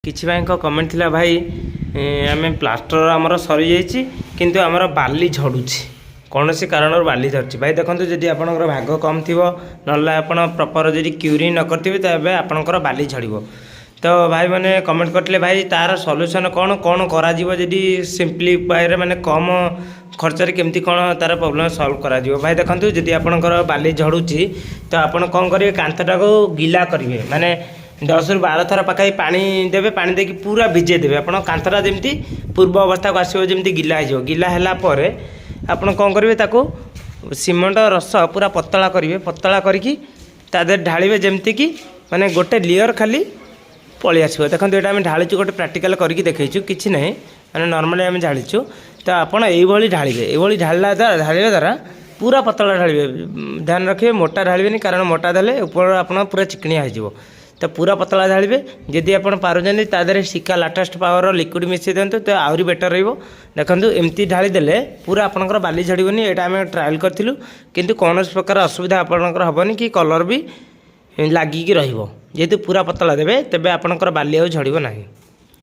କିଛି ଭାଇଙ୍କ କମେଣ୍ଟ ଥିଲା, ଭାଇ, ଆମେ ପ୍ଲାଷ୍ଟର ଆମର ସରିଯାଇଛି କିନ୍ତୁ ଆମର ବାଲି ଝଡ଼ୁଛି, କୌଣସି କାରଣରୁ ବାଲି ଝଡ଼ୁଛି। ଭାଇ ଦେଖନ୍ତୁ, ଯଦି ଆପଣଙ୍କର ଭାଗ କମ୍ ଥିବ, ନହେଲେ ଆପଣ ପ୍ରପର୍ ଯଦି କ୍ୟୁରିଂ ନ କରିଥିବେ, ତେବେ ଆପଣଙ୍କର ବାଲି ଝଡ଼ିବ। ତ ଭାଇମାନେ କମେଣ୍ଟ କରିଥିଲେ, ଭାଇ, ତା'ର ସଲ୍ୟୁସନ୍ କ'ଣ କ'ଣ କରାଯିବ, ଯଦି ସିମ୍ପଲି ଉପାୟରେ ମାନେ କମ୍ ଖର୍ଚ୍ଚରେ କେମିତି କ'ଣ ତା'ର ପ୍ରୋବ୍ଲେମ୍ ସଲ୍ଭ କରାଯିବ? ଭାଇ ଦେଖନ୍ତୁ, ଯଦି ଆପଣଙ୍କର ବାଲି ଝଡ଼ୁଛି ତ ଆପଣ କ'ଣ କରିବେ? କାନ୍ଥଟାକୁ ଗିଲା କରିବେ, ମାନେ 10ରୁ 12 ଥର ପାଖାପାଖି ପାଣି ଦେବେ। ପାଣି ଦେଇକି ପୁରା ଭିଜେଇ ଦେବେ ଆପଣ। କାନ୍ଥଟା ଯେମିତି ପୂର୍ବ ଅବସ୍ଥାକୁ ଆସିବ, ଯେମିତି ଗିଲା ହେଇଯିବ। ଗିଲା ହେଲା ପରେ ଆପଣ କ'ଣ କରିବେ? ତାକୁ ସିମେଣ୍ଟ ରସ ପୁରା ପତଳା କରିବେ। ପତଳା କରିକି ତା ଦେହରେ ଢାଳିବେ, ଯେମିତିକି ମାନେ ଗୋଟେ ଲେୟର୍ ଖାଲି ପଳେଇ ଆସିବ। ଦେଖନ୍ତୁ, ଏଇଟା ଆମେ ଢାଳିଛୁ, ଗୋଟେ ପ୍ରାକ୍ଟିକାଲ କରିକି ଦେଖେଇଛୁ। କିଛି ନାହିଁ, ମାନେ ନର୍ମାଲି ଆମେ ଢାଳିଛୁ। ତ ଆପଣ ଏଇଭଳି ଢାଳିବେ। ଏଇଭଳି ଢାଳିବା ଦ୍ୱାରା ପୁରା ପତଳା ଢାଳିବେ। ଧ୍ୟାନ ରଖିବେ, ମୋଟା ଢାଳିବେନି, କାରଣ ମୋଟା ଦେଲେ ଉପର ଆପଣ ପୁରା ଚିକିଣିଆ ହେଇଯିବ। ତ ପୁରା ପତଳା ଢାଳିବେ। ଯଦି ଆପଣ ପାରୁଛନ୍ତି, ତା ଦେହରେ ସିକା ଲାଟେଷ୍ଟ ପାୱାର ଲିକ୍ୱିଡ଼ ମିଶାଇ ଦିଅନ୍ତୁ, ତ ଆହୁରି ବେଟର୍ ରହିବ। ଦେଖନ୍ତୁ, ଏମିତି ଢାଳି ଦେଲେ ପୁରା ଆପଣଙ୍କର ବାଲି ଝଡ଼ିବନି। ଏଇଟା ଆମେ ଟ୍ରାଏଲ୍ କରିଥିଲୁ, କିନ୍ତୁ କୌଣସି ପ୍ରକାର ଅସୁବିଧା ଆପଣଙ୍କର ହେବନି କି କଲର୍ ବି ଲାଗିକି ରହିବ। ଯେହେତୁ ପୁରା ପତଳା ଦେବେ, ତେବେ ଆପଣଙ୍କର ବାଲି ଆଉ ଝଡ଼ିବ ନାହିଁ।